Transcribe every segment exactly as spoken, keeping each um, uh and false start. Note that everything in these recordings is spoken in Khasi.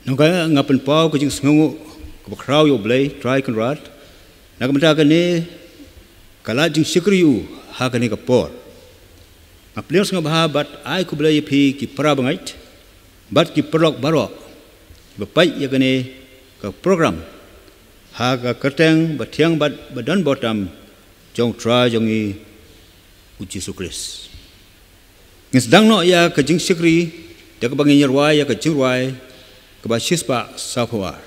Nangta nga pynpaw ka jingsngewnguh kaba khraw ïa U Blei Trai Kynrad na ka bynta kane ka lad jingshakri ïa u ha kane ka por. Nga pdiang sngewbha bad ai khublei ïa phi ki para bangeit bad ki paralok baroh kiba peit ïa kane ka program ha ka kyrteng ba thiang bad ba don bor tam jong U Trai jong ngi U Jisu Khrist. Ngin sdang noh ïa ka jingshakri da kaba ngin ïa rwai ïa ka jingrwai kaba shispah sawphew ar.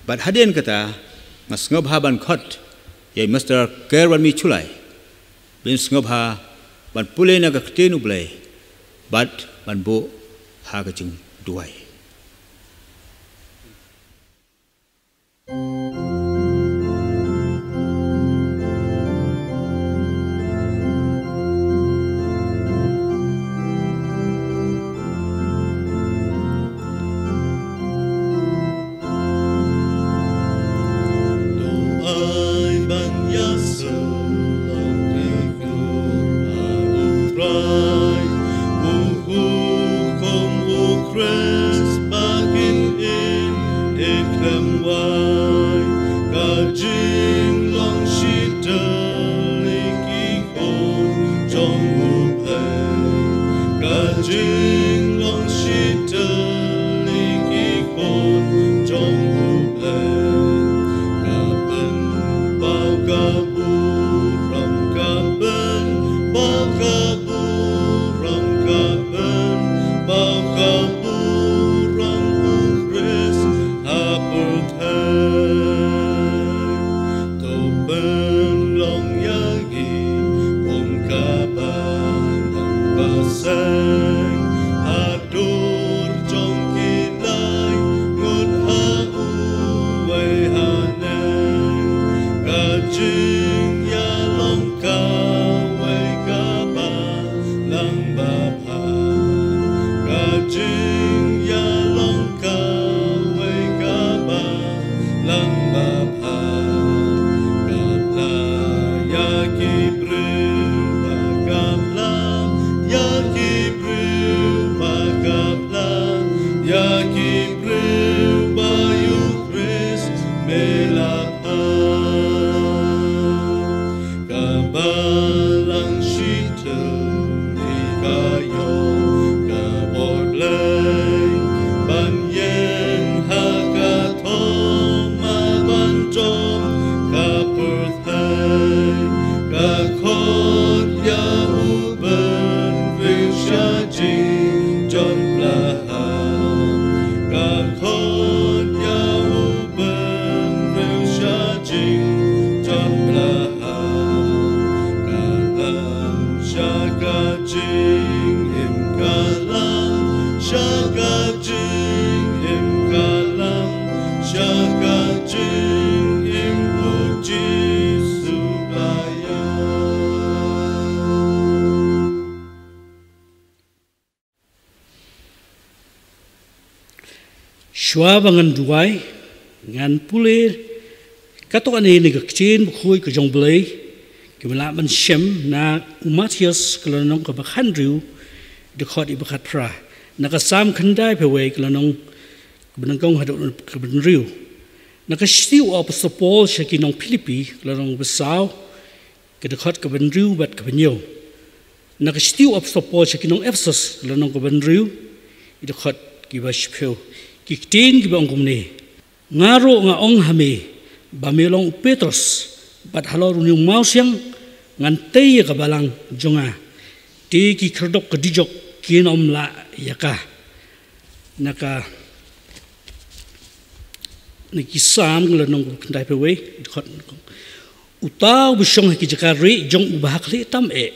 Bad hadien kata nga sngewbha ban khot ïa i Mister Kerwanmi Shullai ban sngewbha ban pule na ka ktien U Blei bad ban buh ha ka jingduwai. To ai ban ïasyrdoh ïa u Trai, u hukum u Khrist ba kin im ïa khlem wai, ka jinglong shitom ïa ki khun jong U Blei, ka jinglong shitom ïa ki khun jong U Blei. Ka pynpaw ka burom, ka pynpaw ka burom, ka pynpaw ka burom u Khrist ha pyrthei. To pynlong ïa ngi kum ka balang ba seng ha dur jong ki laingut ha uwei haneng. Ka jingïalong kawei ka balang ba bha, ka jingïalong kawei ka balang ba bha. Ka phla ïa ki briew ba, ka phla ïa ki briew ba, ka phla ïa ki briew ba ïa u Khrist me la phla. Ka balang shitom ïa ka ïoh ka bor Blei ban ïeng ha ka thong ma ban jop ka pyrthei. Ka khot ïa u bynriew sha jingjot pla ha. Ka khot ïa u bynriew sha jingjot pla ha. Ka lam sha ka jingim, ka lam sha ka jingim, ka lam sha ka jingim u Jisu ba ïa. Shuwa ba ngan duwai, ngan pule katto katne na ka ktien bakhuid ka jong U Blei, kaba la ban shem na u Mathaios ka lynnong kaba khathynriew, dkhot ba khatphra, na ka Salm khyndaiphew wei ka lynnong kaba nyngkong haduh kaba hynriew. Na ka shithi u Apostol Paul sha ki nong Philippi ka lynnong kaba saw, ka dkhot kaba hynriew bad kaba hynñiew. Na ka shithi u Apostol Paul sha ki nong Ephesos ka lynnong kaba hynriew, ki dkhot kiba shiphew. Ki ktien kiba ong kumne. Nga ruh nga ong ha me ba me long u Petros, bad halor une u mawsiang ngan tei ïa ka balang jong nga. Te ki khyrdop ka dujok kin ym lah ïa ka. Na ka, na ki Salm ka lynnong kaba khyndai phew wei, dkhot, uta uba shong ha ki jaka rieh jong uba ha khlieh tam eh,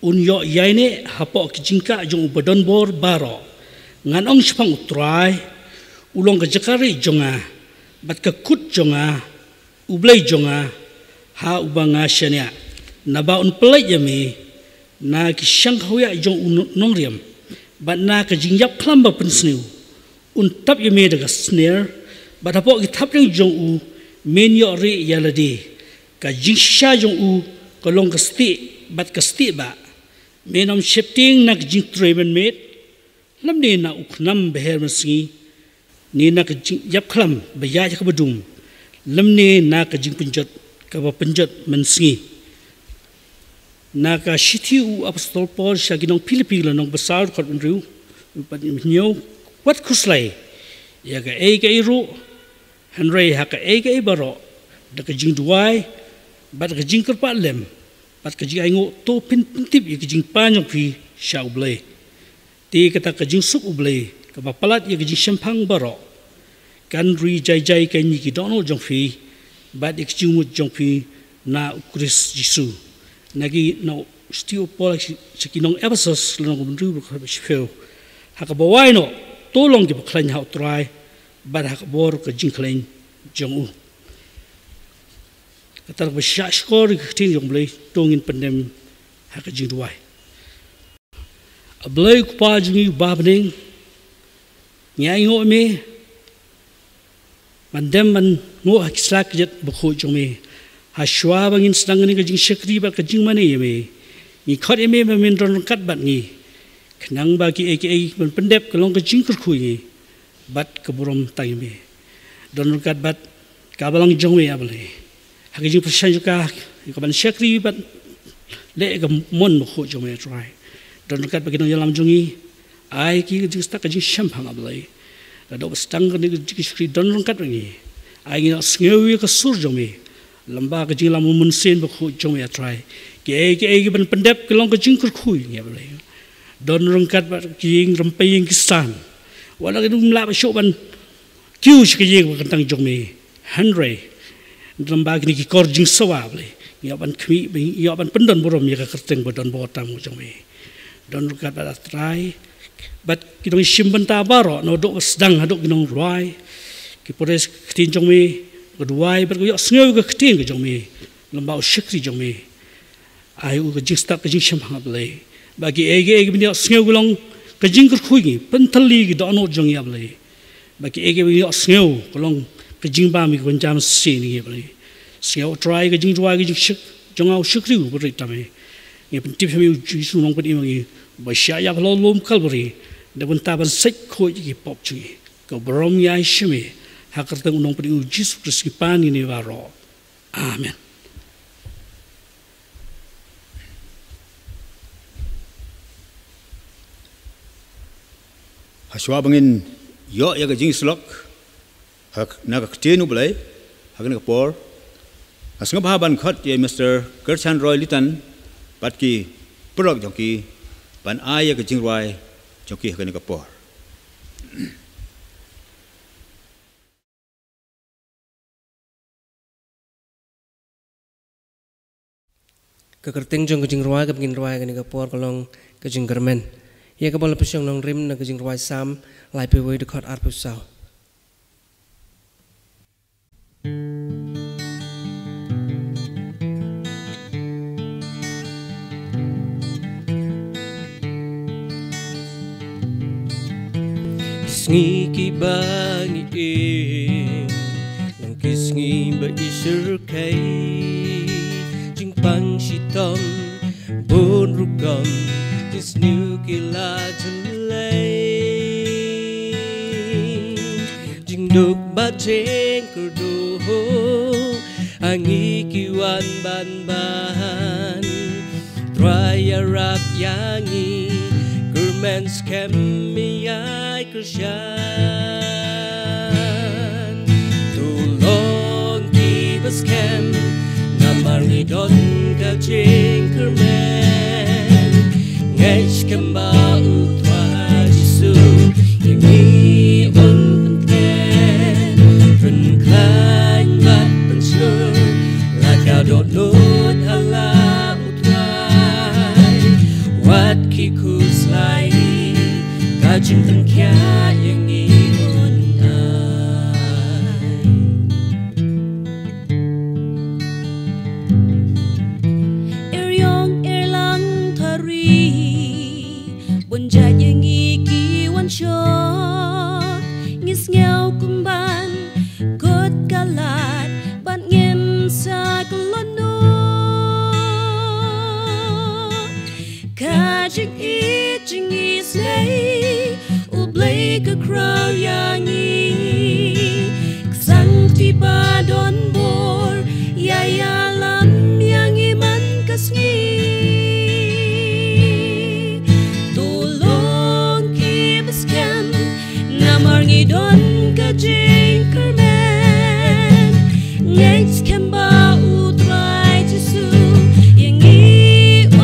un ïoh ïaineh hapoh ki jingkah jong uba donbor baroh. Ngan ong shaphang U Trai, u long ka jaka rieh jong nga bad ka kut jong nga, U Blei jong nga, ha uba nga shaniah. Naba un pynlait ïa me na ki shangkhawiah jong u nongriam, bad na ka jingïapkhlam ba pynsniew. Un tap ïa me da ka sner, bad hapoh ki thapniang jong u men ïoh rieh ïa lade. Ka jingshisha jong u ka long ka stieh bad ka stieh bah. Men ym sheptieng na ka jingtrei mynmiet, lymne na u khnam baher mynsngi. ne na ka jingïap khlam ba ïaid ha kaba dum, lymne na ka jingpynjot kaba pynjot mynsngi. Na ka shithi u Apostol Paul sha ki nong Philippi, lynnong ba saw, dkhot hynriew bad hynñiew, wat khuslai ïa kaei kaei ruh, hynrei ha kaei kaei baroh, da ka jingduwai bad ka jingkyrpad lem bad ka jingainguh, to phin pyntip ïa ka jingpan jong phi sha U Blei. Te kata ka jingsuk U Blei kaba palat ïa ka jingshemphang baroh, kan ri jai jai kein ïa ki dohnud jong phi bad ïa ka jingmut jong phi na U Khrist Jisu. Na ki, na u shithi u Paul sha ki nong Ephesus, lynnong ba hynriew, dkhot ba shiphew: Ha kaba wai noh, to long kiba khlaiñ ha U Trai bad ha ka bor ka jingkhlaiñ jong u. Kata kaba shah shkor ïa ka ktien jong U Blei, to ngin pyndem ha ka jingduwai. A Blei Kpa jong ngi uba ha bneng, ngi ainguh ïa me ban dem ban nguh ha ki slajat bakhuid jong me. Ha shuwa ba ngin sdang kane ka jingshakri bad ka jingmane ïa me, ngi khot ïa me ba men don ryngkat bad ngi, khnang ba kiei kiei ban pyndep ka long ka jingkyrkhu ïa ngi bad ka burom tang ïa me. Don ryngkat bad ka balang jong me, A Blei, ha ka jingpyrshang jong ka, ka ban shakri bad leh ka mon bakhuid jong me, A Trai. Don ryngkat bad ki nongïalam jong ngi, ai ki ka jingstad ka jingshemphang, A Blei. Naduh ba sdang kane ka jingshakri, don ryngkat bad ngi. Ai ngi ïohsngew ïa ka sur jong me lem bad ka jinglam u Mynsiem Bakhuid jong me, A Trai. Kiei kiei kiban pyndep ka long ka jingkyrkhu ïa ngi, A Blei. Don ryngkat bad ki ïing rympei, ïing khristan, wat la kim lah ba shuh ban kiew sha ka ïing ba kyntang jong me, hynrei lem bad kine ki kor jingsawa, A Blei, ngi ïoh ban khmih, ngi ïoh ban pyndon burom ïa ka kyrteng ba donbor tam jong me. Don ryngkat bad, A Trai, bad ki nongshim bynta baroh, naduh ba sdang haduh ki nongrwai, ki pule ïa ka ktien jong me, ka duwai bad ka ïohsngew ïa ka ktien ka jong me lem bad u shakri jong me. Ai u ka jingstad ka jingshemphang, A Blei, ba kiei kiei kiban ïohsngew ka long ka jingkyrkhu ïa ngi, pynthylli ki dohnud jong ngi, A Blei. Ba kiei kiei kiban ïohsngew ka long ka jingbam ïa ngi, ka ban jam shisien ïa ngi, A Blei. Sngew, A Trai, ka jingduwai ka jingshakri jong u shakri uba rit tam, ngi pyntip sha me, U Jisu, u Nongpynim jong ngi, ba shah ïap halor lum Kalbari na ka bynta ban sait khuid ïa ki pop jong ngi. Ka burom ngi ai sha me, ha ka kyrteng u Nongpynim, U Jisu Khrist, ngi pan ïa kane baroh. Amen. Ha shuwa ba ngin ïoh ïa ka jingïasyllok ha, na ka ktien U Blei ha kane ka por, nga sngewbha ban khot ïa Mister Kerchan Roy Litan bad ki paralok jong ki ban ai ïa ka jingrwai jong ki ha kane ka por. Ka kyrteng jong ka jingrwai kaba ngin rwai ha kane ka por ka long Ka Jingkyrmen. Ïa kaba la pynshong nongrim na ka jingrwai Salm laiphew wei, dkhot arphew saw. Ki sngi kiba ngi im long ki sngi ba i shyrkhei, jingpang shitom bun rukom, ki sniew ki la jyllei, jingduk bad jingkyrduh ha ngi ki wan ban ban. Trai ïarap ïa ngi, kyrmen skhem, ïai kyrshan. To long kiba skhem, namar ngi don ka jingkyrmen. Ngeit skhem ba U Trai Jisu ïa ngi un pynkhlaiñ, pynkhlaiñ bad pynshlur, la ka dohnud ha la U Trai. Wat ki khuslai, ka jingpynkhiah ïa ngi un ai. Eriong erlang thari, bun jait ïa ngi ki wan shong, ngi sngew kumban kut ka lad bad ngim sa kyllon noh. Ka jingïeit jong ngi sngewbha, U Blei Ai ka khraw ïa ngi, ka sangti ba don bor, ïa ïalam ïa ngi man ka sngi. To long kiba skhem, namar ngi don ka jingkyrmen. Ngeit skhem ba U Trai Jisu ïa ngi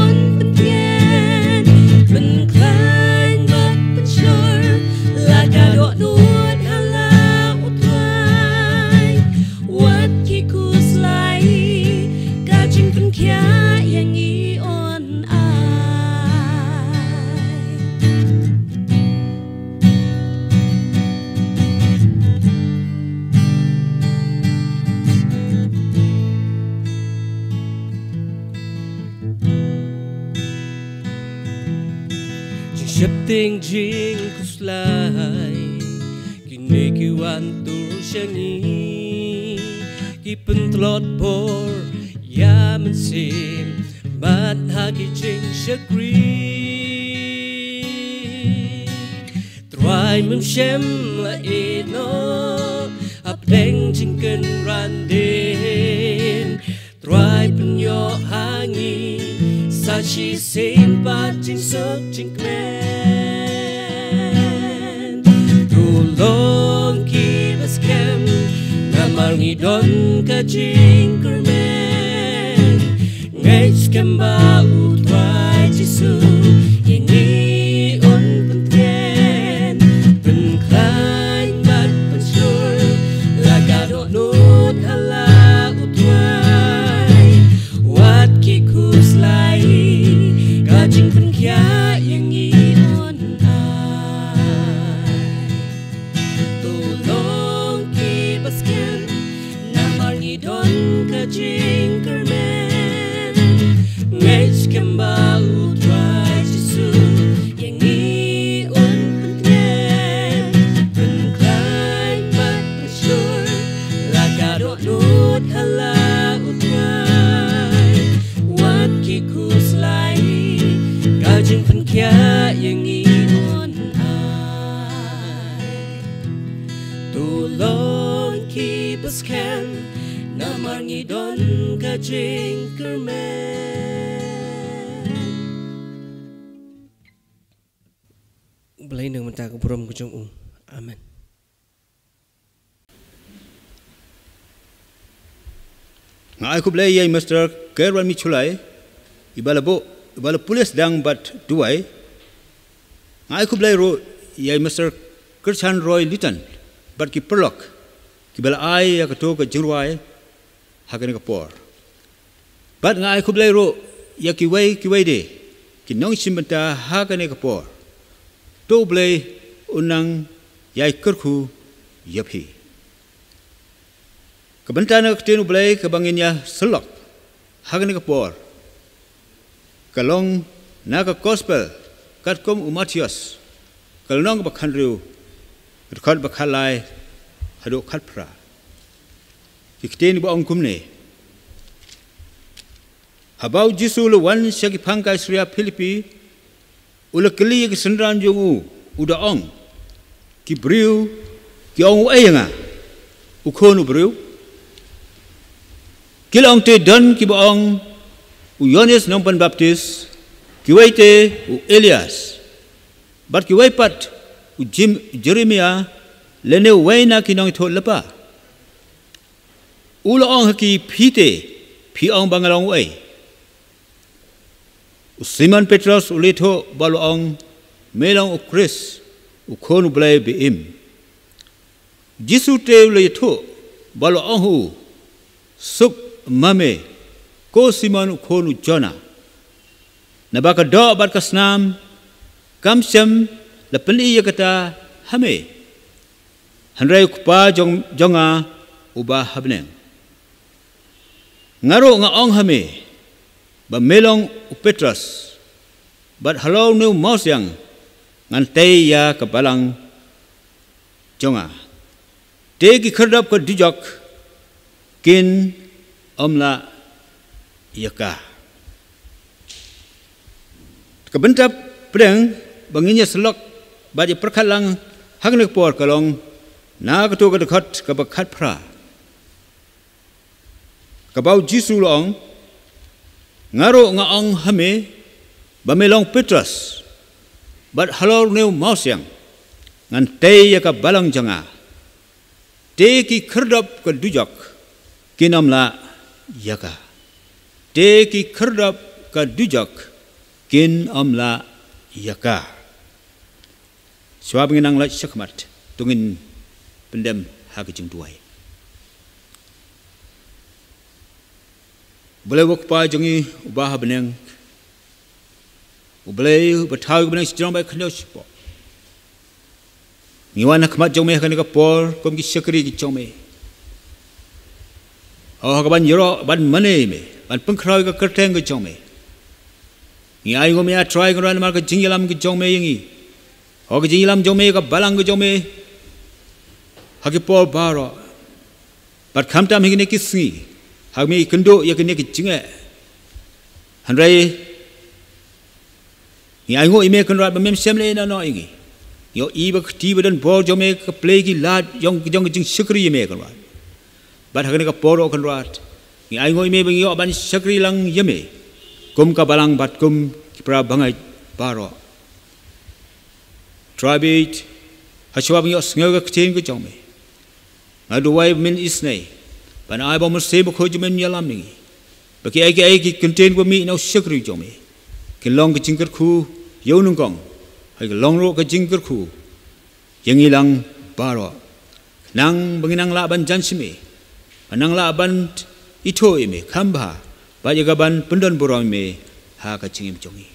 un pyntngen, pynkhlaiñ bad pynshlur, la ka dohnud ha la U Trai. Wat ki khuslai, ka jingpynkhiah ïa ngi un ai. Jingsheptieng jingkhuslai, kine ki wan tur sha ngi, ki pyntlot bor ïa mynsiem, bad ha ki jingshakri. Trai mem shym la ïehnoh hapdeng jingkynran dien. Trai pynïoh ha ngi sa shisien pat jingsuk jingkmen. To long kiba skhem namar ngi don ka jingkyrmen. Ngeit skhem ba U Trai Jisu ïa ngi un pyntngen, pynkhlaiñ bad pynshlur, la ka dohnud ha la U Trai. Wat ki khuslai, ka jingpynkhiah ïa ngi un ai. To long kiba skhem namar ngi don ka jingkyrmen. Ngeit skhem ba U Trai Jisu ïa ngi un pyntngen, pynkhlaiñ bad pynshlur, la ka dohnud ha la U Trai. Wat ki khuslai, ka jingpynkhiah ïa ngi un ai. To long kiba skhem namar ngi don ka jingkyrmen. Blei nang mynta ka burom ka jong U. Amen. Nga ai khublei ïa i Mister Kerwan Micholai, iba la buh, iba la pule sdang bad duwai. Nga ai khublei ruh ïa i Mister Krishan Roy Litan bad ki paralok kiba la ai ïa kato ka jingrwai ha kane ka por. Bad nga ai khublei ruh ïa kiwei kiwei de ki nongshim bynta ha kane ka por. To U Blei un nang ïai kyrkhu ïa phi. Ka bynta na ka ktien U Blei kaba ngin ïa syllok ha kane ka por ka long na ka Gospel katkum u Mathaios, ka lynnong ba khathynriew, ka dkhot ba khatlai haduh khatphra. Ki ktien ba ong kumne: Haba U Jisu u la wan sha ki phang Kaisaria Philipi, u la kylli ïa ki synran jong u, u da ong, ki briew ki ong uei ïa nga, u Khun u Briew? Ki la ong, te don kiba ong u Ïoannis Nongpynbaptis, kiwei te u Elias, bad kiwei pat u Jim-, Jeremia, lane uwei na ki nongïathuhlypa. U la ong ha ki, phi te phi ong ba nga long uei? U Simon Petros u la ïathuh bad u la ong, me long u Khrist, u Khun U Blei ba im. Jisu te u la ïathuh bad u la ong ha u, suk ma me, ko Simon u khun u Jona. Naba ka doh bad ka snam kam shym la pyni ïa kata ha me, hynrei u Kpa jong, jong nga uba ha bneng. Nga ruh nga ong ha me ba me long u Petros, bad halor une u mawsiang ngan tei ïa ka balang jong nga. Te ki khyrdop ka dujok kin ym lah ïa ka. Ka bynta pdeng ba ngin ïa syllok bad ïa pyrkhat lang Ha kane ka por ka long na kato ka dkhot kaba khatphra, kaba u Jisu u la ong, nga ruh nga ong ha me ba me long Petros, bad halor une u mawsiang ngan tei ïa ka balang jong nga. Te ki khyrdop ka dujok kin ym lah ïa ka. Te ki khyrdop ka dujok kin ym lah ïa ka. Shuwa ba ngin nang leit shakhmat, to ngin pyndem ha ka jingduwai. Blei, U Kpa jong ngi uba ha bneng, U Blei uba thaw ïa ka bneng shi jrong bad ka khyndew shi pop. Ngi wan ha khmat jong me ha kane ka por kum ki shakri ki jong me. Ho ha kaban ïaroh ban mane ïa me, ban pynkhraw ïa ka kyrteng ka jong me. Ngi ainguh ïa me, A Trai Kynrad, namar ka jingïalam ka jong me ïa ngi. Ho ka jingïalam jong me ïa ka balang ka jong me ha ki por baroh. Bad khamtam ha kine ki sngi, haba ngi kynduh ïa kine ki jingeh. Hynrei ngi ainguh ïa me Kynrad ba mem shym leh noh noh ïa ngi. Ngi ïohi ba ka kti ba don bor jong me ka plie ki lad jong, jong ka jingshakri ïa me Kynrad. Bad ha kane ka por ruh Kynrad, ngi ainguh ïa me ba ngi ïoh ban shakri lang ïa me kum ka balang bad kum ki para bangeit baroh. Trai bad ha shuwa ba ngi ïohsngew ïa ka ktien ka jong me, nga duwai ba men isynei ban ai ba U Mynsiem Bakhuid jong me un ïalam ïa ngi, ba kiei kiei ki kyntien ba mih na u shakri jong me kin long ka jingkyrkhu ïa u nyngkong, hynrei ka long ruh ka jingkyrkhu ïa ngi lang baroh, khnang ba ngin nang lah ban jan sha me, ban nang lah ban ithuh ïa me kham bha, bad ïa kaban pyndonburom ïa me ha ka jingim jong ngi.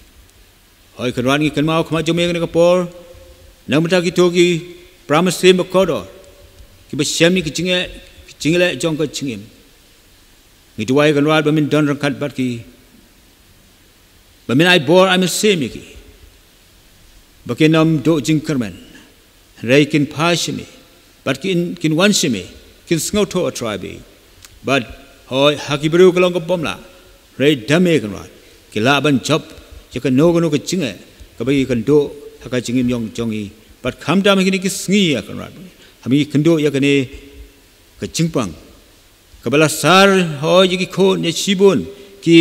Hooid Kynrad, ngi kynmaw ha khmat jong me ha kane ka por na ka bynta kito ki para mynsiem bakordor kiba shem ïa ki jingeh, ki jingleh jong ka jingim. Ngi duwai Kynrad ba men don ryngkat bad ki, ba men ai bor ai mynsiem ïa ki, ba kin ym duh jingkyrmen, hynrei kin phai sha me, bad kin, kin wan sha me, kin sngewthuh, A Trai bad, bad hooid ha ki briew ka long ka bym lah, hynrei da me Kynrad ki lah ban jop ïa kano kano ka jingeh kaba ki kynduh ha ka jingim jong, jong ki. Bad khamtam ha kine ki sngi, A Kynrad, haba ngi kynduh ïa kane ka jingpang kaba la sar, hooid, ïa ki khun, ïa shibun ki,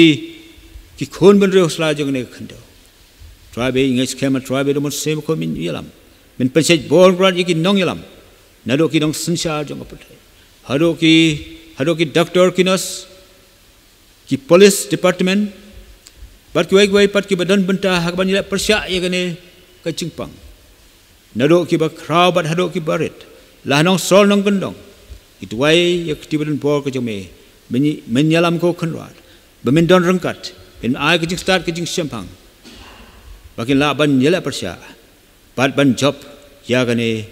ki khun bynriew sla jong kane ka khyndew. Trai bad, ngi ngeit skhem, A Trai bad, da U Mynsiem Bakhuid men ïalam, men pynshait bor Kynrad ïa ki nongïalam, naduh ki nongsynshar jong ka pyrthei, haduh ki, haduh ki doktor, ki nurse, ki police department, bad kiwei kiwei pat kiba don bynta ha kaban ïaleh pyrshah ïa kane ka jingpang, naduh kiba khraw bad haduh kiba rit, la ha nongsor nongkyndong. Ngi duwai ïa ka kti ba don bor ka jong me, men, men ïalam ko Kynrad, ba men don ryngkat, men ai ka jingstad ka jingshemphang, ba kin lah ban ïaleh pyrshah bad ban jop ïa kane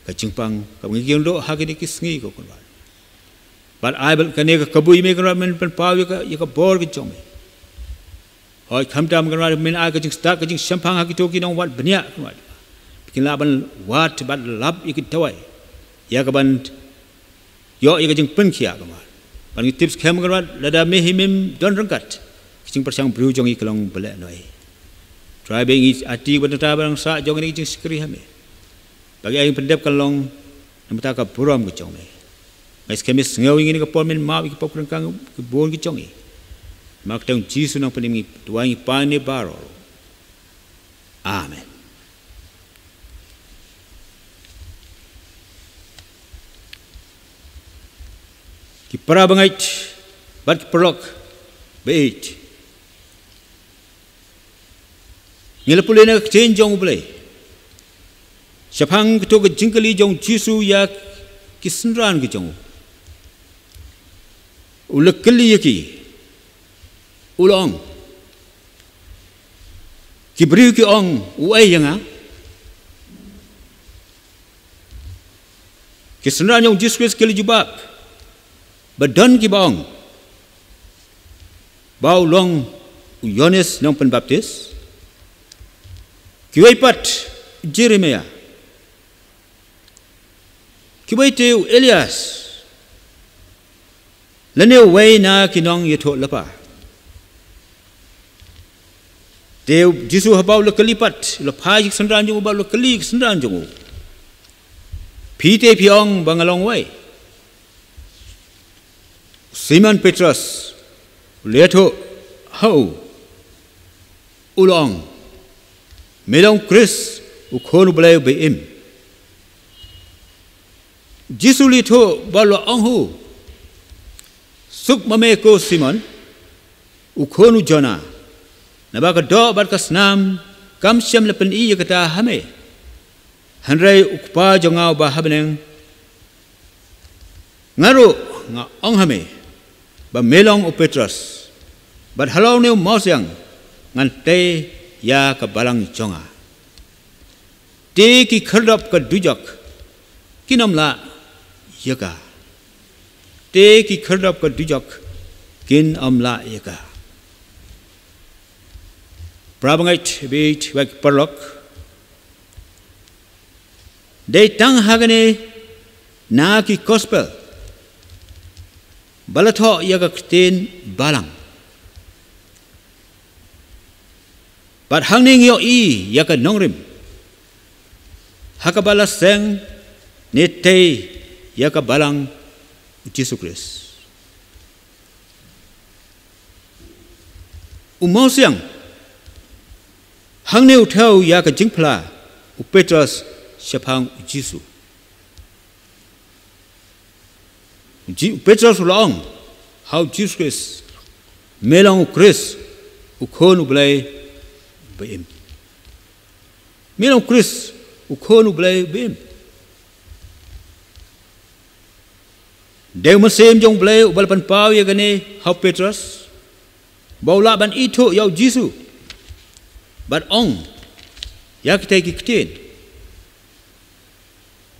ka jingpang kaba ngi kynduh ha kine ki sngi ko Kynrad. Bad ai bad kane ka kabu ïa me Kynrad, men pynpaw ïa ka, ïa ka bor ka jong me. Hooid khamtam Kynrad, men ai ka jingstad ka jingshemphang ha kito ki nongwad bniah Kynrad, ba kin lah ban wad bad lap ïa ki dawai ïa kaban ïoh ïa ka jingpynkhiah Kynrad. Bad ngi tip skhem Kynrad, lada me hi mem don ryngkat, ka jingpyrshang briew jong ngi ka long ba lehnoh. Trai bad, ngi aiti bad nangta bad nang sah jong ngi ka jingshakri ha me, ba ki ai pyndep ka long na ka bynta ka burom ka jong me. Ngi ngeit skhem me sngew ïa ngi ha kane ka por, men map ïa ki pop ki ryngkang ki bun ki jong ngi. Namar ka kyrteng Jisu nongpynim ngi duwai, ngi pan ïa kane baroh. Amen. Ki para bangeit bad ki paralok ba ïeit, ngi la pule na ka ktien jong U Blei shaphang kato ka jingkylli jong U Jisu ïa ki synran ki jong u. U la kylli ïa ki, u la ong, ki briew ki ong uei ïa nga? Ki synran jong U Jisu Khrist ki la jubab, ba don kiba ong ba u long u Ïoannis nongpynbaptis, kiwei pat u Jeremaïah, kiwei te u Elias, lane uwei na ki nongïathuhlypa. Te U Jisu haba u la kylli pat, u la phai sha ki synran jong u bad u la kylli ki synran jong u, Phi te phi ong ba nga long wei. Simon Petros u la ïathuh ha u, u la ong, me long Khrist, u Khun u Blei uba im. Jisu u la ïathuh bad u la ong ha u, suk ma me ko Simon, u khun u Jona, naba ka doh bad ka snam kam shym la pyni ïa kata ha me, hynrei u Kpa jong nga uba ha bneng. Nga ruh nga ong ha me ba me long u Petros, bad halor une u mawsiang ngan tei ïa ka balang jong nga. Te ki khyrdop ka dujok kin ym lah ïa ka. Te ki khyrdop ka dujok kin ym lah ïa ka. Para bangeit, bad wat ki paralok, dei tang ha kane na ki gospel ba la thoh ïa ka ktien balang. Bad hangne ngi ïohi ïa ka nongrim ha kaba la seng ne tei ïa ka balang u Jisu Khrist. U mawsiang hangne u thew ïa ka jingphla u Petros shaphang u Jisu. U Ji-, u Petros u la ong ha u Jisu Khrist, me long u Khrist, u Khun u Blei uba im. Me long u Khrist, u Khun u Blei uba im. Dei u Mynsiem jong u Blei uba la pynpaw ïa kane ha u Petros ba u lah ban ithuh ïa u Jisu bad ong ïa kitei ki ktien.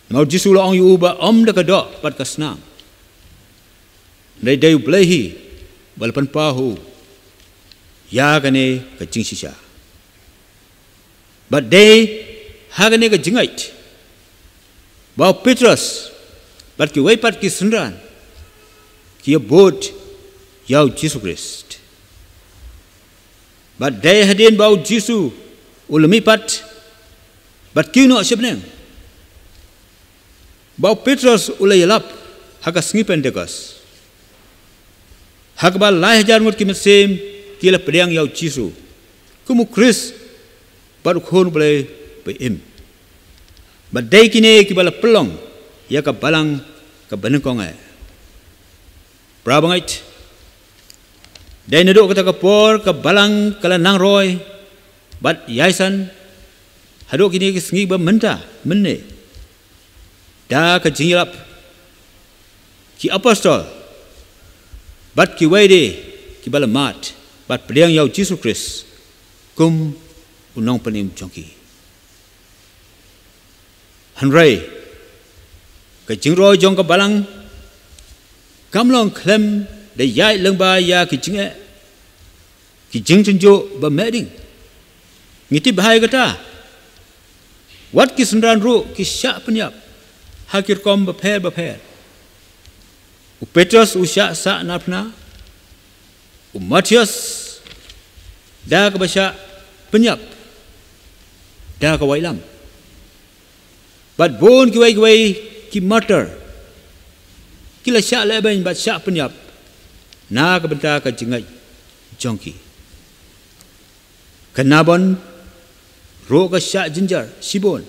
Namar u Jisu u la ong ïa u ba ym da ka doh bad ka snam, hynrei dei u Blei hi ba la pynpaw ha u ïa kane ka jingshisha. Bad dei ha kane ka jingngeit ba u Petros bad kiwei pat ki synran ki ïa bud ïa u Jisu Khrist. Bad dei hadien ba u Jisu u la mihpat bad kiew noh sha bneng ba u Petros u la ïalap ha ka sngi Pentekost, ha kaba lai hajar ngut ki mynsiem ki la pdiang ïa u Jisu kum u Khrist bad u Khun u Blei ba im. Bad dei kine kiba la pynlong ïa ka balang kaba nyngkong eh. Para bangeit, dei naduh kata ka por ka balang ka la nang roi bad ïaisang haduh kine ki sngi ba mynta mynne, da ka jingïalap ki apostol bad kiwei de kiba la mad bad pdiang ïa u Jisu Khrist kum u nongpynim jong ki. Hynrei ka jingroi jong ka balang kam long khlem da ïaid lyngba ïa ki jingeh, ki jingjynjar ba meh ding. Ngi tip bha ïa kata. Wat ki synran ruh ki shah pynïap ha ki rukom bapher bapher. U Petros u shah sah narphna, u Matthias da kaba shah pynïap da ka waitlam. Bad bun kiwei kiwei ki martyr ki la shah lehbeiñ bad shah pynïap na ka bynta ka jingngeit jong ki. Ka Nabon ruh ka shah jynjar shibun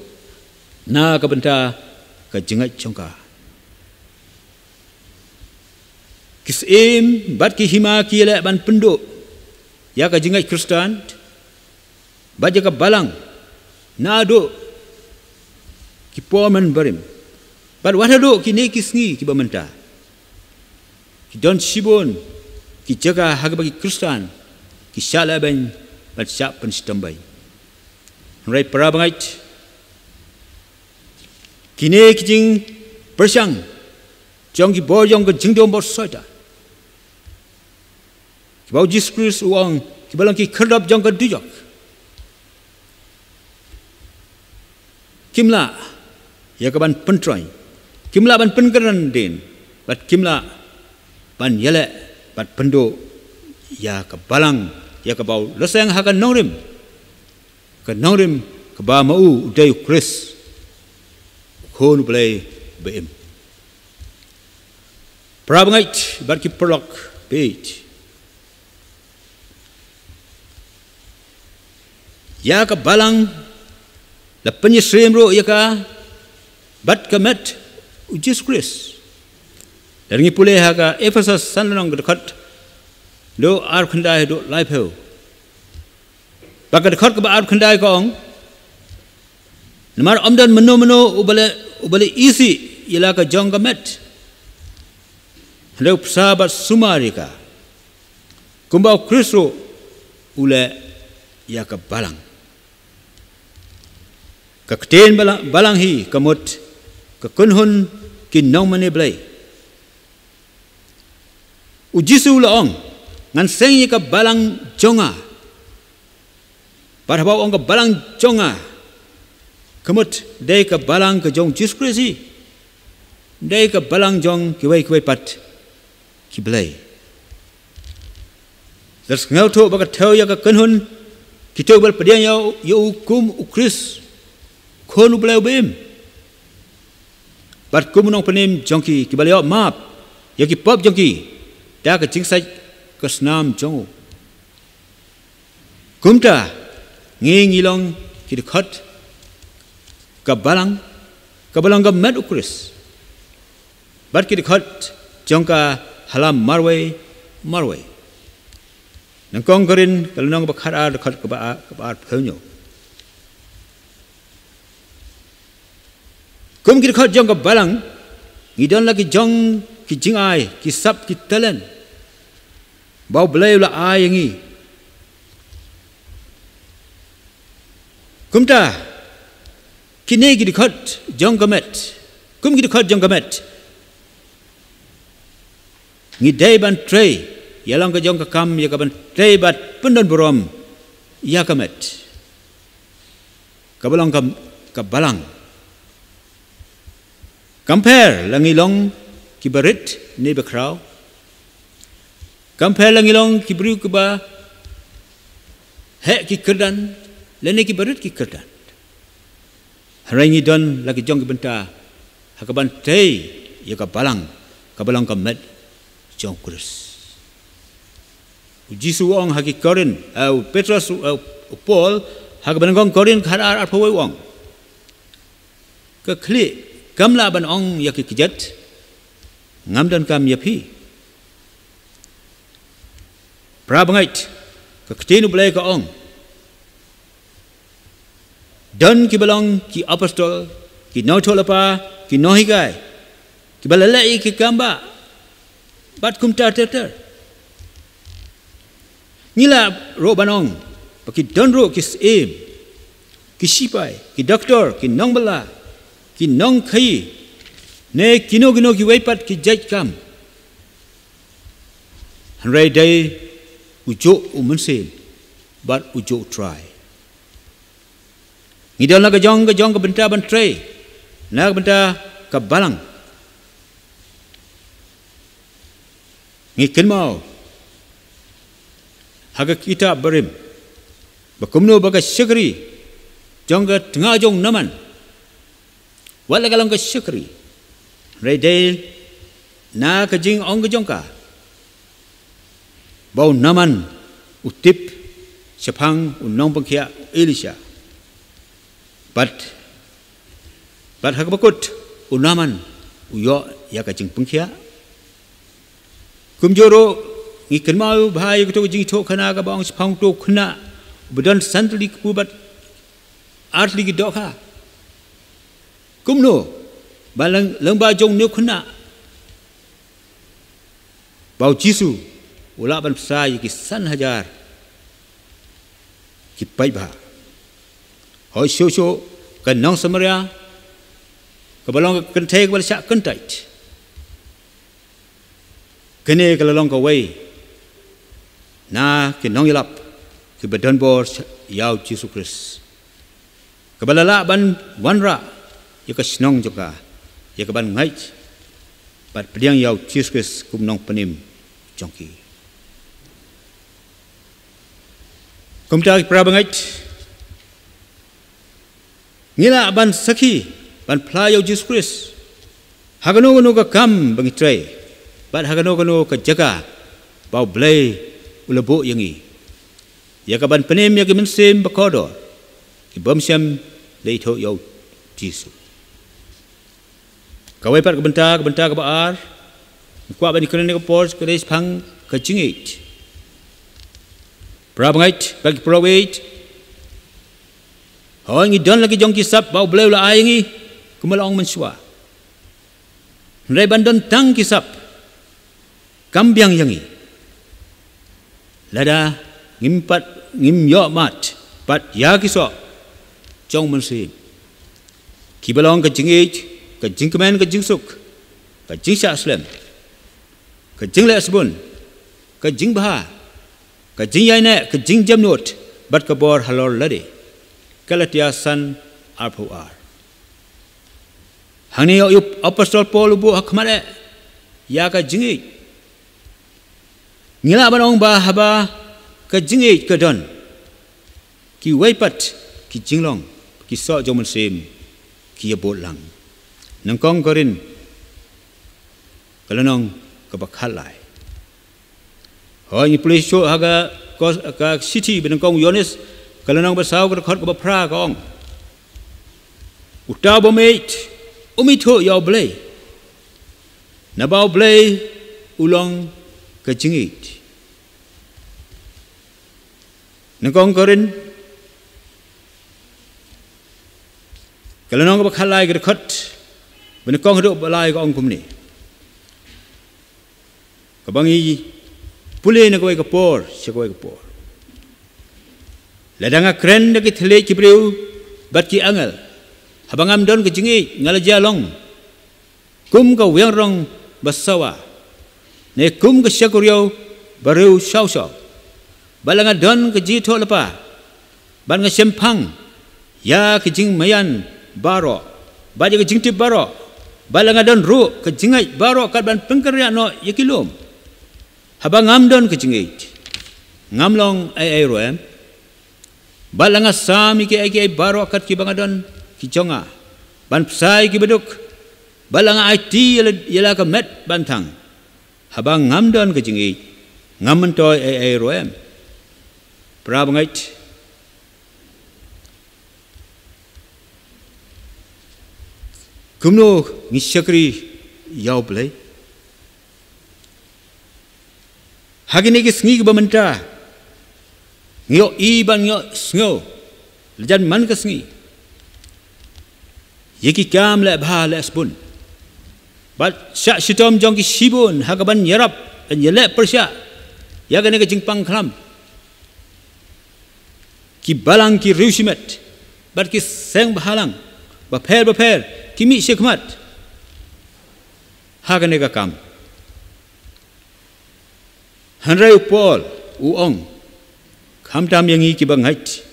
na ka bynta ka jingngeit jong ka. Ki syiem bad ki hima ki ïaleh ban pynduh ïa ka jingngeit Khristan bad ïa ka balang naduh ki por mynbarim bad wat haduh kine ki sngi kiba mynta. Ki don shibun ki jaka ha kaba ki Khristan ki shah lehbeiñ bad shah pynshitom beiñ. Hynrei para bangeit, kine ki jingpyrshang jong ki bor jong ka jingdum bad Soitan, kiba u Jisu Khrist u ong kiba long ki khyrdop jong ka dujok, kim lah ïa ka ban pyntroiñ, kim lah ban pynkynran dien bad kim lah ban ïaleh bad pynduh ïa ka balang ïa kaba u la seng ha ka nongrim, ka nongrim kaba ma u u dei u Khrist, u Khun u Blei ba im. Para bangeit bad ki paralok bangeit, ïa ka balang la pynïasyriem ruh ïa ka bad ka met u Jisu Khrist. Lada ngi pule ha ka Ephesos san lynnong, ka dkhot dkhot arphew khyndai haduh laiphew. Bad ka dkhot kaba arphew khyndai ka ong, namar ym don mynno mynno uba la, uba la isih ïa la ka jong ka met, hynrei u bsa bad sumar ïa ka, kumba u Khrist ruh u leh ïa ka balang. Ka ktien balang, balang hi ka mut ka kynhun ki nongmane Blei. U Jisu u la ong, ngan seng ïa ka balang jong nga. Bad haba u ong ka balang jong nga, ka mut dei ka balang ka jong u Jisu Khrist hi. Dei ka balang jong kiwei kiwei pat ki blei. Lada sngewthuh ba ka thew ïa ka kynhun, kito ba la pdiang ïa u, ïa u kum u Khrist, khun u Blei uba im, bad kum u nongpynim jong ki, kiba la ïoh map ïa ki pop jong ki da ka jingsait ka snam jong u. Kumta ngi, ngi long ki dkhot ka balang, kaba long ka met u Khrist, bad ki dkhot jong ka ha la marwei marwei. Nyngkong Korinth ka lynnong kaba khatar, dkhot kaba ar, kaba arphew hynñiew. Kum ki dkhot jong ka balang, ngi don la ki jong ki jingai, ki sap, ki talent ba u Blei u la ai ïa ngi. Kumta kine ki dkhot jong ka met, kum ki dkhot jong ka met, ngi dei ban trei ïa la ka jong ka kam, ïa ka ban trei bad pyndon burom ïa ka met, kaba long ka, ka balang. Kam pher la ngi long kiba rit ne ba khraw. Kam pher la ngi long ki briew kiba heh ki kyrdan lane kiba rit ki kyrdan. Hynrei ngi don la ki jong ki bynta ha kaban trei ïa ka balang, kaba long ka met jong u Khrist. U Jisu u ong ha ki Korinth, eh, u Petros, u, eh, u Paul, ha kaba nyngkong Korinth khatar, arphew wei u ong, ka khlieh kam lah ban ong ïa ki kjat, ngam donkam ïa phi. Para bangeit, ka ktien u Blei ka ong, don kiba long ki apostol, ki nongïathuhlypa, ki nonghikai, kiba la leh ïa ki kam ba, bad kumta ter ter. Ngi lah ruh ban ong ba ki don ruh ki syiem, ki sipai, ki doktor, ki nongbylla, ki nongkhaïi, ne kino kino kiwei pat ki jait kam. Hynrei dei u juh u Mynsiem bad u juh u Trai. Ngi don la ka jong, ka jong ka bynta ban trei na ka bynta ka balang. Ngi kynmaw ha ka kitab barim ba kumno ba ka shakri jong ka tnga jong u Naman, wat la ka long ka shakri, hynrei dei na ka jingong ka jong ka ba u Naman u tip shaphang u nongpynkhiah u Elisha. Bad, bad ha kaba kut u Naman u ïoh ïa ka jingpynkhiah. Kumjuh ruh ngi kynmaw bha ïa kato ka jingïathuhkhana kaba ong shaphang uto u khynnah uba don san tylli ki kpu bad ar tylli ki dohkha. Kumno ba lyng, lyngba jong une u khynnah ba u Jisu u lah ban bsa ïa ki san hajar ki paidbah. Hooid, shuh shuh ka nong Samaria, kaba long ka kynthei kaba la shah kyntait, kane ka la long kawei na ki nongïalap kiba don bor ïa u Jisu Khrist, kaba la lah ban wanrah ïa ka shnong jong ka, ïa ka ban ngeit bad pdiang ïa u Jisu Khrist kum u nongpynim jong ki. Kumta ki para bangeit, ngi lah ban sakhi, ban phla ïa u Jisu Khrist Ha kano kano ka kam ba ngi trei, bad ha kano kano ka jaka ba U Blei u la buh ïa ngi, ïa ka ban pynim ïa ki mynsiem ba kordor ki bym shym la ithuh ïa U Jisu. Kawei pat ka bynta, ka bynta kaba ar, nga kwah ban ïakren ïa ka por, ka dei shaphang ka jingïeit. Para bangeit bad ki para bangeit, hooid ngi don la ki jong ki sap ba U Blei u la ai ïa ngi, kumba la ong mynshuwa. Hynrei ban don tang ki sap kam biang ïa ngi lada ngim pat, ngim ïoh mad pat ïa ki soh jong u Mynsiem, kiba long ka jingïeit, ka jingkmen, ka jingsuk, ka jingshah slem, ka jingleh sbun, ka jingbha, ka jingïaineh, ka jingjemnud bad ka bor halor lade. Galatia san, arphew ar. Hangne u Apostol Paul u buh ha khmat eh ïa ka jingïeit. Ngi lah ban ong ba haba ka jingïeit ka don, kiwei pat ki jinglong, ki soh jong u Mynsiem ki ïabud lang. Nyngkong Korinth, ka lynnong kaba khatlai. Hooid ngi pule shuh ha ka, ka shithi ba nyngkong u Ïoannis, ka lynnong ba saw, ka dkhot kaba phra, ka ong: Uta u bym ïeit um ithuh ïa U Blei, naba U Blei u long ka jingïeit. Nyngkong Korinth, ka lynnong kaba khatlai, ka dkhot ba nyngkong haduh ba lai, ka ong kumne, kaba ngi pule na kawei ka por sha kawei ka por: Lada nga kren da ki thylliej ki briew bad ki angel, haba ngam don ka jingïeit, nga la jia long kum ka wiang rong ba sawa, ne kum ka shakoriaw ba riew shaw shaw. Bad la nga don ka jingïathuhlypa, bad nga shemphang ïa ka jingmaïan baroh bad ïa ka jingtip baroh, bad la nga don ruh ka jingngeit baroh kat ban pynkynriah noh ïa ki lum, haba ngam don ka jingïeit, ngam long ei ei ruh em. Bad la nga sam ïa kiei kiei baroh kat kiba nga don ki jong nga, ban bsa ïa kiba duk, bad la nga aiti ïa la, ïa la ka met ban thang, haba ngam don ka jingïeit, ngam myntoi ei ei ruh em. Para bangeit, kumno ngi shakri ïa U Blei? Ha kine ki sngi kiba mynta, ngi ïohi bad ngi ïohsngew la jan man ka sngi ïa ki kam leh bha leh sbun bad shah shitom jong ki shibun ha kaban ïarap ban ïaleh pyrshah ïa kane ka jingpang khlam. Ki balang, ki riew shimet bad ki seng bhalang bapher bapher ki mih shakhmat ha kane ka kam. Hynrei u Paul u ong, khamtam ïa ngi kiba ngeit,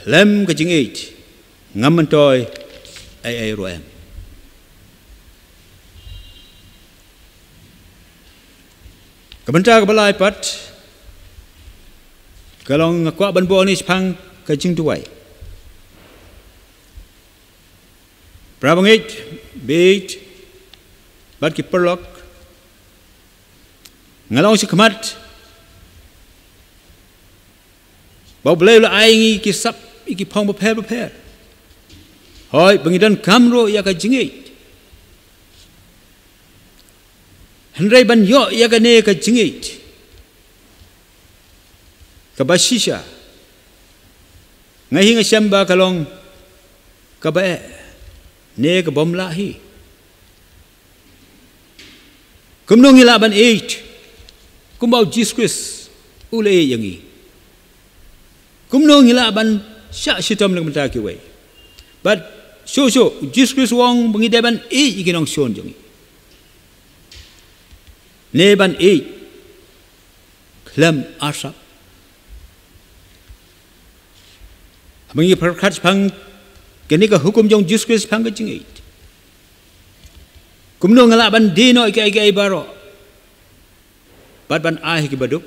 khlem ka jingïeit ngam myntoi ei ei ruh em. Ka bynta kaba lai pat ka long, nga kwah ban buh ïa ngi shaphang ka jingduwai. Para bangeit, bad ki paralok, nga la ong shakhmat ba U Blei u la ai ïa ngi ki sap, ïa ki phong bapher bapher. Hooid, ba ngi donkam ruh ïa ka jingïeit. Hynrei ban ïoh ïa kane ka jingïeit kaba shisha, nga hi nga shem ba ka long kaba eh ne ka bym lah hi. Kumno ngi lah ban ïeit kumba u Jisu Khrist u la ïeit ïa ngi? Kumno ngi lah ban shah shitom na ka bynta kiwei? Bad shuh shuh u Jisu Khrist u ong ba ngi dei ban ïeit ïa ki nongshun jong ngi, ne ban ïeit khlem arsap. Haba ngi pyrkhat shaphang kane ka hukum jong u Jisu Khrist shaphang ka jingïeit, kumno nga lah ban die noh ïa kiei kiei baroh bad ban ai ha kiba duk?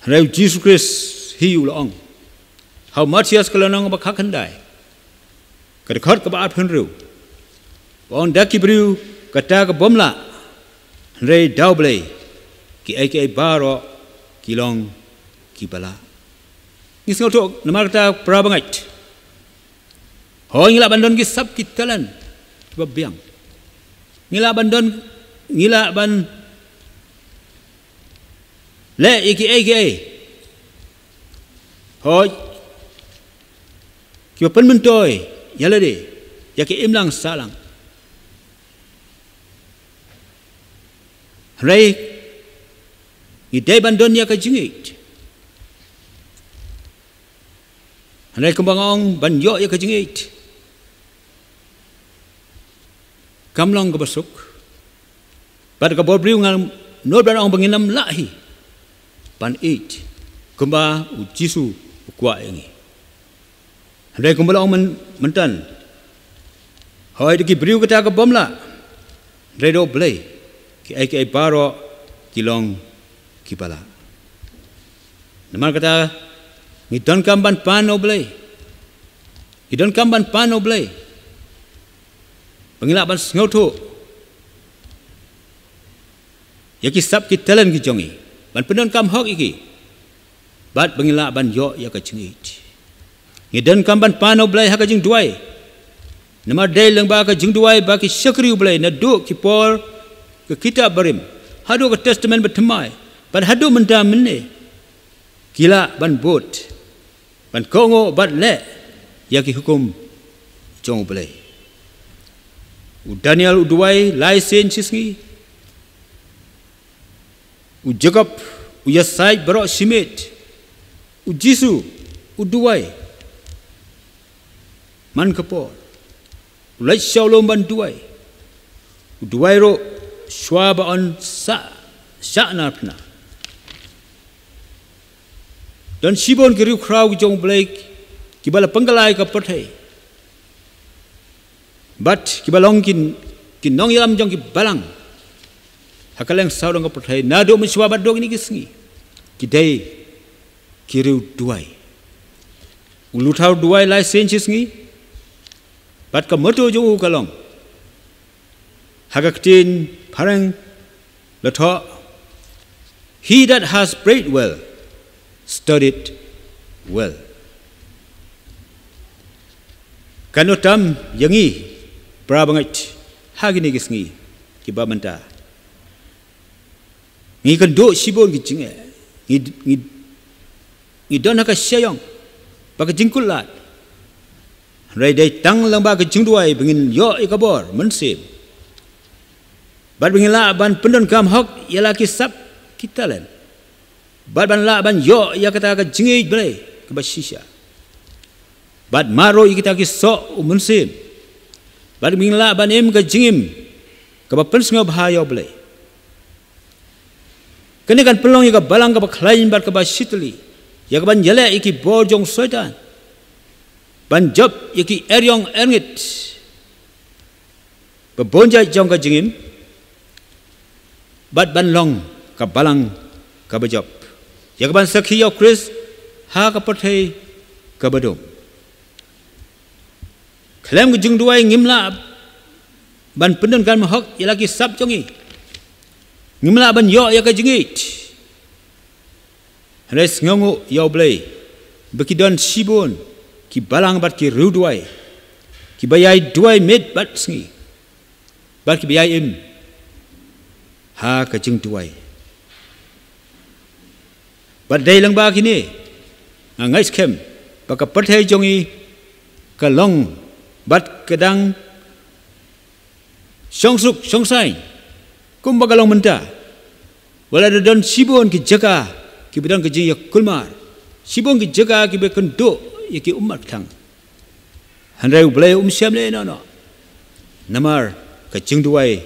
Hynrei u Jisu Khrist hi u la ong ha u Mathaios ka lynnong ba khatkhyndai, Ka dkhot kaba arphew hynriew ba ong, da ki briew kata ka bym lah, hynrei da U Blei kiei kiei baroh ki long kiba lah. Ngi sngewthuh namar kata, para bangeit. Hooid, ngi lah ban don ki sap ki talent kiba biang. Ngi lah ban don, ngi lah ban leh ïa kiei kiei, hooid, kiba pynmyntoi ïa lade ïa ka imlang sahlang. Hynrei ngi dei ban don ïa ka jingïeit. Hynrei kumba nga ong, ban ïoh ïa ka jingïeit kam long kaba suk. Bad ka bor briew, ngan nud ban ong ba ngin ym lah hi ban ïeit kumba U Jisu u kwah ïa ngi. Hynrei kumba la ong myn-, mynta, hooid, da ki briew kata ka bym lah, hynrei da U Blei kiei kiei baroh ki long kiba lah. Namar kata, ngi donkam ban pan na U Blei. Ngi donkam ban pan na U Blei ba ngin lah ban sngewthuh ïa ki sap ki talent ki jong ngi, ban pyndonkam hok ïa ki, bad ba ngin lah ban ïoh ïa ka jingïeit. Ngi donkam ban pan na U Blei ha ka jingduwai. Namar dei lyngba ka jingduwai ba ki shakri U Blei, naduh ki por ka kitab barim haduh ka Testament bathymmai, bad haduh mynta mynne, ki lah ban bud, ban kohnguh bad leh ïa ki hukum jong U Blei. U Daniel u duwai lai sien shi sngi. U Jakob u ïasaid baroh shi miet. U Jisu u duwai man ka por. U leit sha u lum ban duwai. U duwai ruh shuwa ba un sah, shah narphna. Don shibun ki riewkhraw ki jong U Blei kiba la pynkylla ïa ka pyrthei, bad kiba long ki, ki nongïalam jong ki balang ha kylleng sawdong ka pyrthei, naduh mynshuwa bad haduh kine ki sngi, ki dei ki riewduwai. U Luther u duwai lai sien shi sngi, bad ka motto jong u ka long, ha ka ktien phareng la thoh, "He that has prayed well, studied well." Kan ym tam ïa ngi, para bangeit, ha kine ki sngi kiba mynta. Ngi kynduh shibun ki jingeh. Ngi, ngi, ngi don ha ka sha ïong bad ka jingkutlad. Hynrei dei tang lyngba ka jingduwai ba ngin ïoh ïa ka bor mynsiem, bad ba ngin lah ban pyndonkam hok ïa la ki sap ki talent, bad ban lah ban ïoh ïa kata ka jingïeit Blei kaba shisha, bad mad ruh ïa kita ki soh u mynsiem, bad ba ngin lah ban im ka jingim kaba pynsngewbha ïa U Blei. Kane kan pynlong ïa ka balang kaba khlaiñ bad kaba shitylli ïa kaban ïaleh ïa ki bor jong u Soitan, ban jop ïa ki eriong erngit ba bun jait jong ka jingim, bad ban long ka balang kaba jop ïa kaban sakhi ïa U Khrist ha ka pyrthei kaba dum. Khlem ka jingduwai ngim lah ban pyndonkam hok ïa la ki sap jong ngi. Ngim lah ban ïoh ïa ka jingïeit. Hynrei sngewnguh ïa U Blei ba ki don shibun ki balang bad ki riewduwai kiba ïai duwai miet bad sngi, bad kiba ïai im ha ka jingduwai. Bad dei lyngba kine nga ngeit skhem ba ka pyrthei jong ngi ka long bad ka dang shongsuk shongsaiñ kumba ka long mynta. Wat la da don shibun ki jaka kiba don ka jingïakulmar, shibun ki jaka kiba kynduh ïa ki ummat kthang, hynrei U Blei um shym leh noh noh namar ka jingduwai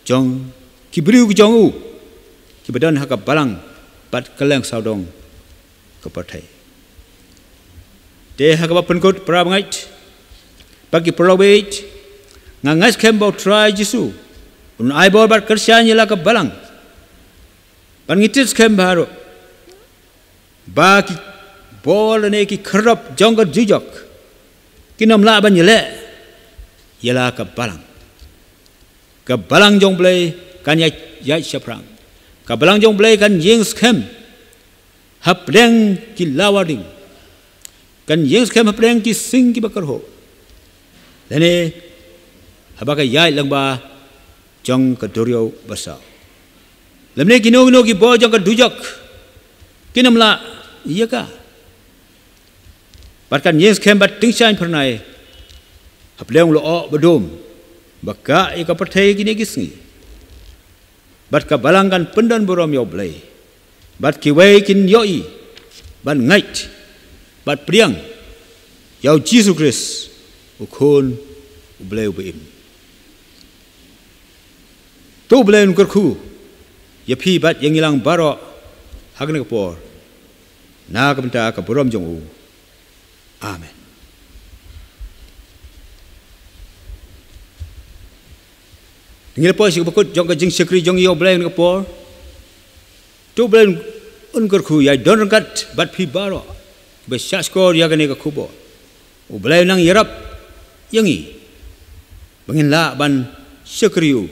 jong ki briew ki jong u kiba don ha ka balang bad kylleng sawdong ka pyrthei. Te ha kaba pynkut, para bangeit bad ki paralok baieit, nga ngeit skhem ba U Trai Jisu un ai bor bad kyrshan ïa la ka balang. Bad ngi tip skhem baroh ba ki bor lane ki khyrdop jong ka jujok Kin ym lah ban ïaleh ïa la ka balang. Ka balang jong U Blei kan ïaid, ïaid shaphrang. Ka balang jong U Blei kan ïeng skhem hapdeng ki lawar ding. Kan ïeng skhem hapdeng ki sing kiba kyrhuh. Lane haba ka ïaid lyngba jong ka duriaw basaw. Lymne kino kino ki bor jong ka dujok kin ym lah ïa ka. Bad kan ïeng skhem bad tyngshaiñ phyrnai hapdeng u lyoh ba dum ba kah ïa ka pyrthei kine ki sngi. Bad ka balang kan pyndonburom ïa U Blei. Bad kiwei kin ïohi ban ngeit bad pdiang ïa U Jisu Khrist, U Khun U Blei uba im. To U Blei un kyrkhu ïa phi bad ïa ngi lang baroh ha kane ka por, na ka bynta ka burom jong u. Amen. Ngi la poi sha kaba kut jong ka jingshakri jong ngi, ïa U Blei, ha kane ka por. To U Blei un kyrkhu ïa i don ryngkat bad phi baroh kiba shahshkor ïa kane ka khubor. U Blei un nang ïarap ïa ngi ba ngin lah ban shakri u,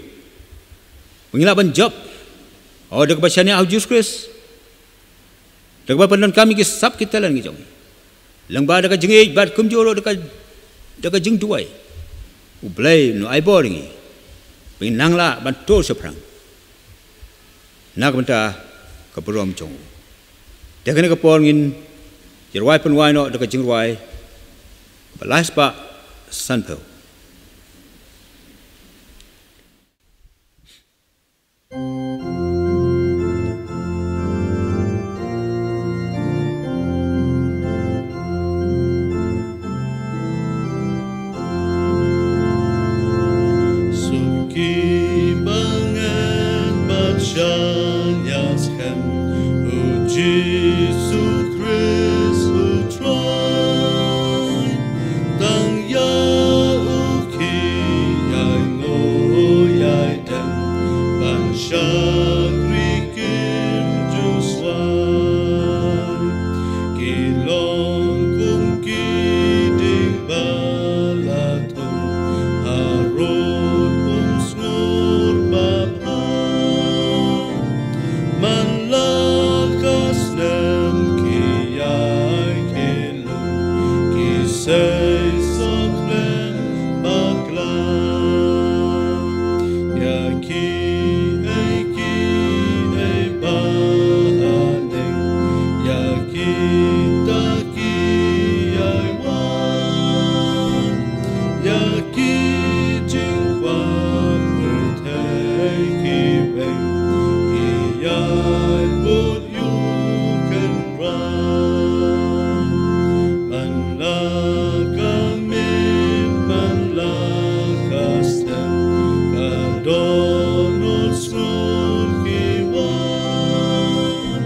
ba ngin lah ban jop, oh, da kaba shaniah ha U Jisu Khrist, da kaba pyndonkam ïa ki sap ki talent ki jong ngi, lyngba da ka jingïeit bad kumjuh ruh da ka, da ka jingduwai. U Blei un ai bor ïa ngi ba ngin nang lah ban tur shaphrang na ka bynta ka burom jong u. Te ha kane ka por ngin ïa rwai pynwai noh da ka jingrwai ba lai spah sanphew. Suki bangen bad shaniah skhem, U Jisu Khrist U Trai. Tang ïa u ki ïai nguh ïai dem ban shakri kim ju swai. Ki long kum ki dieng ba la thung harud kum sngur ba bha. Man la ka snem ki ïai ki lum ki sei sokhlem bakla. Ïa kiei kiei ba ha ding, ïa kita ki ïai wan, ïa ki jingkwah pyrthei ki beiñ, ki ïai bud ïa u Kynrad. Man la ka miet, man la ka step, ka dohnud sngur ki wan.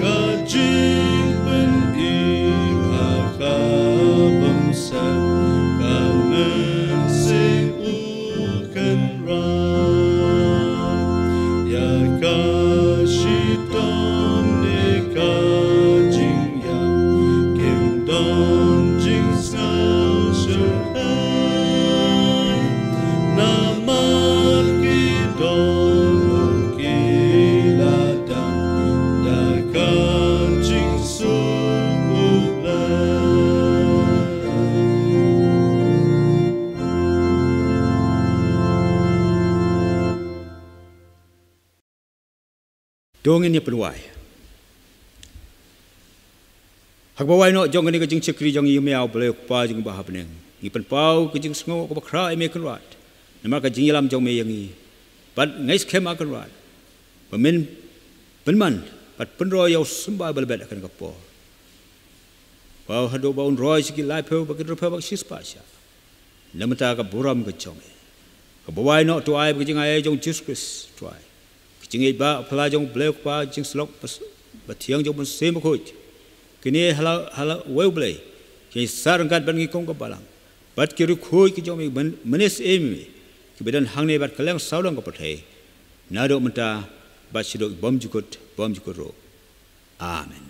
Ka jingpynim ha ka bymsem ka mynsiem u Kynrad. Ïa ka shitom ne ka jingïap kim don jingsngew shyrkhei. Namar ki don ruh ki la dang da ka jingsuk U Blei. To ngin ïa pynwai. Ha kaba wai noh jong kane ka jingshakri jong ngi, ïa me, A Blei U Kpa jong ngi ba ha bneng, ngi pynpaw ka jingsngew kaba khraw ïa me Kynrad namar ka jingïalam jong me ïa ngi. Bad ngi skhem, A Kynrad, ba men pynman bad pynroi ïa u symbai ba la bet ha kane ka por, ba haduh ba un roi sha ki laiphew, ba ki hynriewphew, ba ki shispah shah. Na ka bynta ka burom ka jong me. Kaba wai noh to ai ba ka jingai jong U Jisu Khrist, to ai ka jingïeit ba phylla jong U Blei U Kpa, ka jingsyllok ba, ba thiang jong U Mynsiem Bakhuid, kine ha la, ha la uwei U Blei, ki sah ryngkat bad ngi kum ka balang, bad ki riewkhuid ki jong me, men, mynne sha ïing me, kiba don hangne bad kylleng sawdong ka pyrthei, naduh mynta bad shaduh bymjukut bymjukut ruh. Amen.